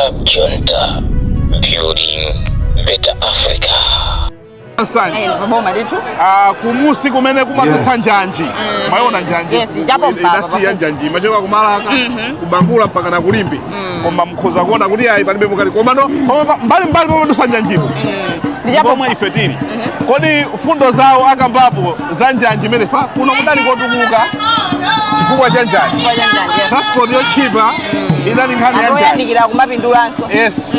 Club Junta, building better Africa. Nsanje. Paboma ndithu. Ah, kumusi kumene kumadutsa njanji, mwayiona njanji? Yes, chapo mpaka Idasiya pafupi. njanji imachoka kumalaka kubangula mpaka na kulimbi, koma mkhoza kuona kuti ayi, palibe mukali, koma no koma mbali mbali pomadusa njanjipo Ndi chapo. pomwe ife tili. Kodi fundo zawo akambapo za njanji imene fa kuno kudali kotukuka chifukwa cha njanji? Chifukwa cha njanji, yes. Transport yotchipa idali nkhani ya Anthu njanji. Oyandikira kumapindulanso. Yes,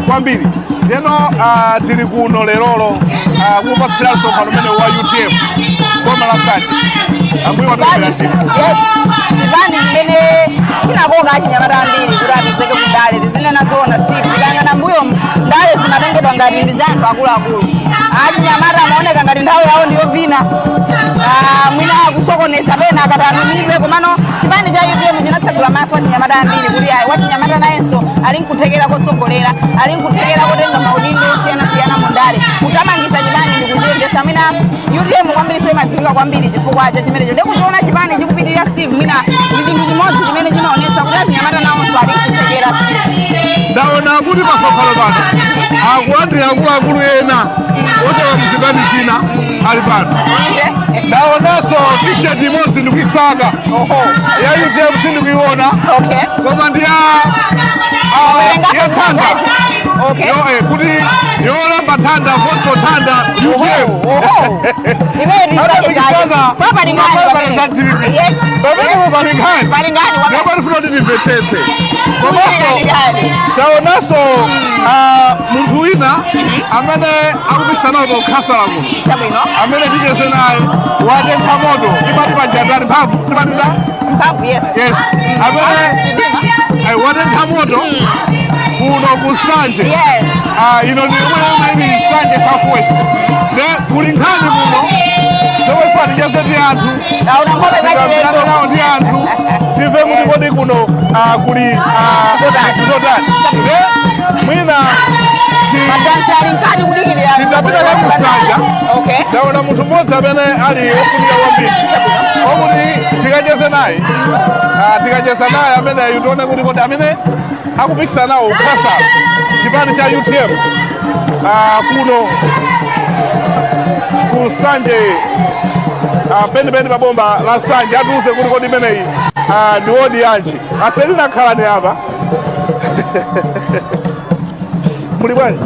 kwambiri. Ndeno tili kuno lerolo kupatsira msonkhano umene wa UTM boma la Nsanje. Ambuye watokera mtima. Yes, chipani chimene chinakoka achinyamata ambiri kuti apezeke kundale. Tizinena zoona, Steve, tikayang'ana mbuyo, ndale zimatengedwa ngati ndi za anthu akuluakulu. Achinyamata amaoneka ngati nthawi yawo ndiyovina, mwina kusokoneza pena akatanumidwe. Komano chipani cha UTM chinatsegula maso achinyamata ambiri kuti ayi, wachinyamata nayenso ali nkuthekera kotsogolera, ali nkuthekera kotenga maudindo osiyanasiyana mu ndale, kuthamangisa chipani ndi kuchiyendesa. Mwina UTM kwambiri so imadziwika kwambiri chifukwa cha chimenecho. Ndikuchiona chipani chikupitirira, Steve, mwina ndi chinthu chimodzi chimene chimaonetsa kuti achinyamata nawonso ali nkuthekera, Steve. Ndaona kuti pasonkhano pano akulandira akuluakulu ena ochoka mzipani zina ali pano. Ndaonanso T-shirt imodzi ndikuisaka ya UTM, sindikuiona, koma ndi ya ya Thanda. Yo, kuti yolamba Thanda, vote for Thanda, UTM. Oho, imene. Adapikisana. Pali nkhani. Za DPP. Yes. Pamene pali nkhani. Pali nkhani. Yomwe tifuna kuti timvetsetse. Komanso Nkhani. taonanso munthu wina amene akupikisana nawo paukhansala kuno, amene ticheze naye, watentha moto. Timati pajatani mphamvu, timatita Mphamvu, yes. Yes, amene Sidima. Watentha moto kuno ku Nsanje. Ah, ino ndi yomwe yomwe ili Nsanje South West. Ne kuli nkhani kuno zomwe ifuna ticheze ndi anthu. Taona nkhope Tikambirane zachilendo. nawo ndi anthu, timve kuti kodi kuno kuli Zotani. zotani. Ne mwina Madansi ali mkati kudikirira. Titapita ka Kusanja, ndaona munthu mmodzi amene ali wofunika kwambiri okuti tikacheze naye. Tikacheza naye ameneyu, tione kuti kodi amene akupikisana nawo ukhansala chipani cha UTM kuno ku Nsanje, penipeni pa boma la Nsanje, atiuze kuti kodi imeneyi ndi wodi yanji. Aselina, khalani apa. Muli bwanji?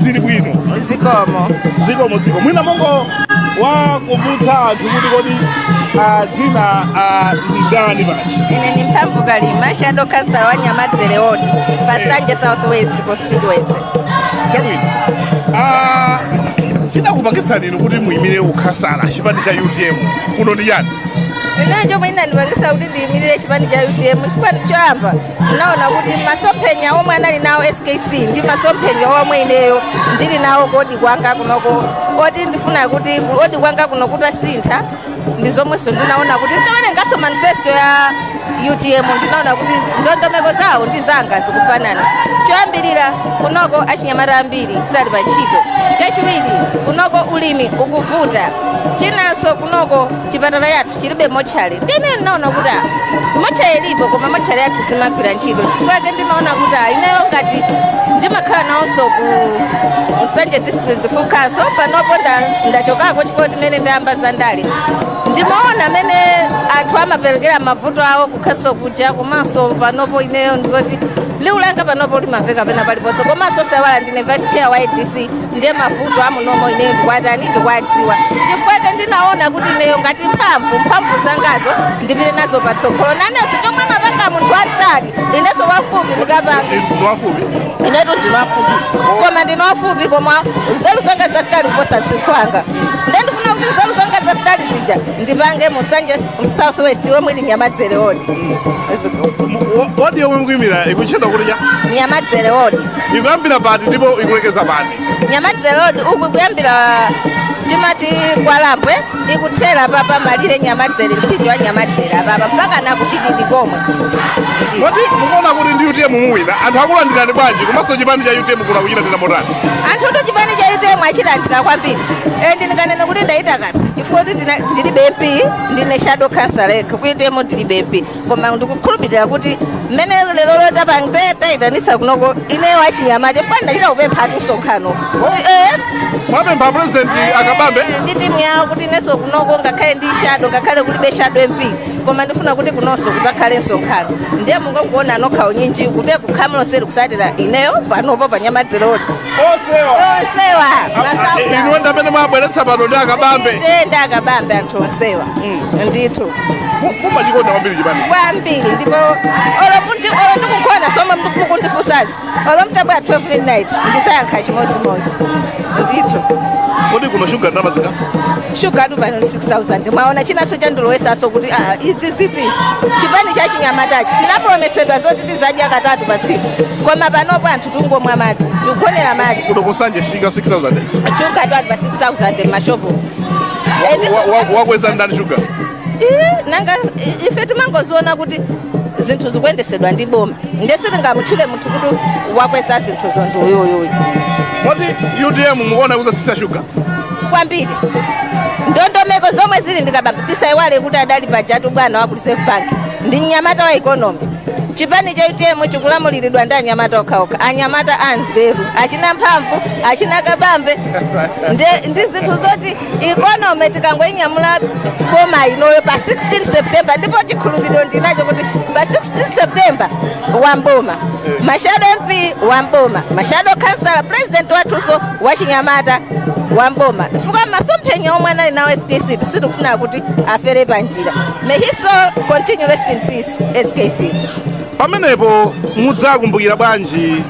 Tili bwino. Zikomo. Zikomo, ziko. Mwina mongowakumbutsa anthu kuti kodi dzina ndi ndani pachi? Ine ni Mphamvu Kalima, shadow councillor wa Nyamadzere ward pa Nsanje South West constituency. Chabwino. Chinakupangitsani inu kuti muyimire ukhasala chipani cha UTM kuno ndi chani? Ineyo chomwe inandipangisa kuti ndiyimirire chipani cha UTM, chifukwa choyamba ndinaona kuti masomphenya omwe anali nawo SKC ndi masomphenya omwe ineyo ndili nawo kodi kwanga kunoko, oti ndifuna kuti odi kwanga kuno kutasintha, ndi zomwenso ndinaona kuti tawerenganso manifesto ya UTM, ndinaona kuti ndondomeko zawo ndi zanga zikufanana. Choyambirira, kunoko achinyamata ambiri sali pa ntchito. Chachiwiri, kunoko ulimi ukuvuta. Chinanso, kunoko chipatala yathu chilibe mortuary. Ndine ndinaona kuti mortuary ilipo, koma mortuary yathu simagwira ntchito. Chifukwa chake ndinaona kuti ineyo ngati ndimakhala nawonso ku Nsanje District Full Council, panopo ndachokako chifukwa timene ndayamba zandale, ndimaona amene anthu amaperekera mavuto awo kukhaso kuja. Komanso panopo ineyo ndizoti liwu langa panopo limamveka pena paliponse. Komanso sawala ndine vice chair wa ADC, ndiye mavuto amunomo ineyo ndikuatani, ndikuadziwa. Chifukwa chake ndinaona kuti ineyo ngati mphamvu zangazo ndipite nazo patsogolo, nanenso chomwe amapanga munthu wamtali, inenso wafupi ndikapanga. Ndi wafupi? Inetu ndine wafupi, koma ndine wafupi, koma nzeru zanga zazitali kuposa msinkhu wanga. Ndiye ndifuna kuti nzeru zanga zazitali zija ndipange mu Nsanje South West womwe ili Nyamadzere ward. Wodi yomwe mukuyimira ikutchedwa kuti cha Nyamadzere Ward. Ikuyambira pati ndipo ikulekeza pati? Nyamadzere Ward uku kuyambira timati Kwalambwe, ikuthera papa malire Nyamadzere, mtsinje wa Nyamadzere apapa mpaka na kuChididi komwe. Kodi mukuona kuti ndi UTM muwina? Anthu akulandirani bwanji, komanso chipani cha UTM kuna kuchilandira motani? Anthu kuti chipani cha UTM achilandira kwambiri. E, ndinganene kuti ndayita kasi chifukwa kuti ndilibe MP, ndine shadow councillor yekha ku UTM, ndilibe MP, koma ndikukhulupirira kuti mmene lero tayitanitsa kunoko ineyo achinyamata, chifukwa ndachita kupempha ati usonkhano kuti Mwapempha President Akabambe? Ndi timu yawo kuti inenso kunoko, ngakhale ndi shadow, ngakhale kulibe shadow MP, koma ndifuna kuti kunonso kuzakhale msonkhano. Ndiye mungakuona nokha unyinji kuti kukhamuloseri kusatira ineyo panopo pa Nyamadzere Ward. Onsewa? Onsewa. Inuyo ndi amene mwabweretsa pano ndi Akabambe? Ndi Akabambe, anthu onsewa ndithu. Mumachikonda kwambiri chipani? Kwambiri, ndipo olo olo ndikukhona somwe mukundifunsazi, olo mtabwa 12 midnight, ndisayankha chimodzimodzi ndithu. Kodi kuno shuga ndalama zinga? Shuga tu pano 6000. Mwaona chinanso chandilowesaso kuti izi zitu izi chipani cha chinyamatachi tinapromesedwa zoti tizadya katatu pa tsiku, koma panopo anthu tungomwa madzi, tikugonera madzi. Kuno kusanje shuga 6000? Shuga tu ali pa 6000 m'mashopo. Wakweza ndani shuga? Ii, nanga ife timangoziona kuti zinthu zikuyendesedwa ndi boma, ndiye sitingamutchule munthu kuti wakweza zinthuzo ndi uyuyuyu. Moti UTM mukuona kuzatsitsa shuga? Kwambiri. Ndondomeko zomwe zili ndikabamba, tisayiwale kuti adali pajatu bwana wa ku Reserve Bank, ndi mnyamata wa economy. Chipani cha UTM chikulamuliridwa ndi anyamata okhaokha, anyamata anzeru, achina mphamvu, achina Kabambe. Ndi zinthu zoti economy tikangoinyamula boma inoyo pa 16 September, ndipo chikhulupiriro ndinacho kuti pa 16 September wamboma, mashadow MP wamboma, mashadow councillor, president wathuso wachinyamata wamboma, chifukwa masomphenya omwe anali nawo SKC sitikufuna kuti afere panjira. May his soul continue rest in peace, SKC. Pamenepo mudzakumbukira bwanji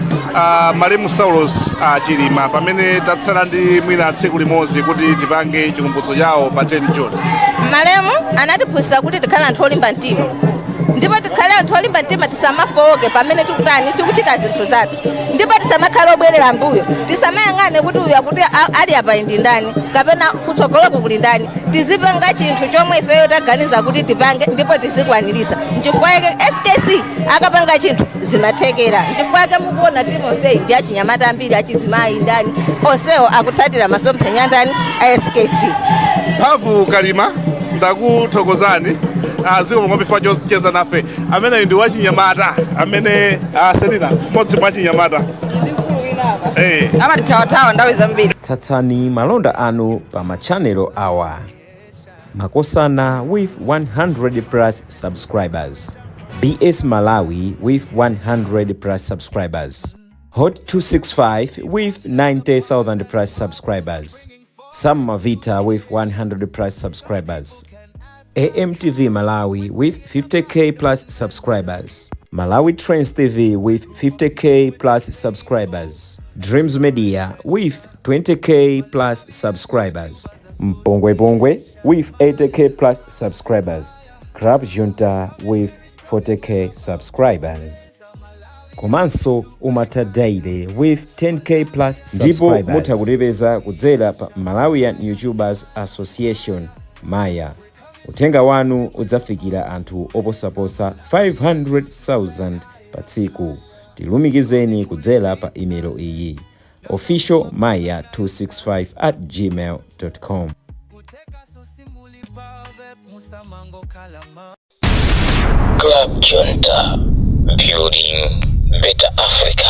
malemu Saulos Chilima, pamene tatsala ndi mwina tsiku limodzi kuti tipange chikumbutso chawo pa 10 June? Malemu anatiphunzitsa kuti tikhale anthu olimba mtima, ndipo tikhale anthu olimba mtima, tisamafowoke pamene tikutani, tikuchita zinthu zathu, ndipo tisamakhale obwerera mbuyo, tisamayang'ane kuti uyu akuti ali apa ndi ndani kapena kutsogoloku kuli ndani. Tizipanga chinthu chomwe ifeyo taganiza kuti tipange ndipo tizikwanirisa. Nchifukwa yake SKC akapanga chinthu zimathekera. Nchifukwa yake mukuona timu onseyi ndi achinyamata ambiri, achizimayi, ndani, onsewo akutsatira masomphenya ndani? A SKC. Mphamvu Kalima, ndakuthokozani, zikomo kwambiri chocheza nafe. Amene ndi wachinyamata amene Selina, mmodzi mwa chinyamata. Amatithawathawa nthawi zambiri. Tsatsani malonda anu pa machanelo awa: Makosana with 100 plus subscribers, BS Malawi with 100 plus subscribers, Hot 265 with 90,000 plus subscribers, Sam Mavita with 100 plus subscribers, AMTV Malawi with 50K plus subscribers, Malawi Trends TV with 50K plus subscribers, Dreams Media with 20K plus subscribers, Mpongwe Pongwe with 80K plus subscribers, Club Junta with 40K subscribers. Komanso Umata Daily with 10K plus. Ndipo mutha kutipeza kudzera pa Malawian YouTubers Association, Maya. Uthenga wanu udzafikira anthu oposaposa 500,000 pa tsiku. Tilumikizeni kudzera pa imelo iyi: officialmaya265@gmail.com. Club Junta, building better Africa.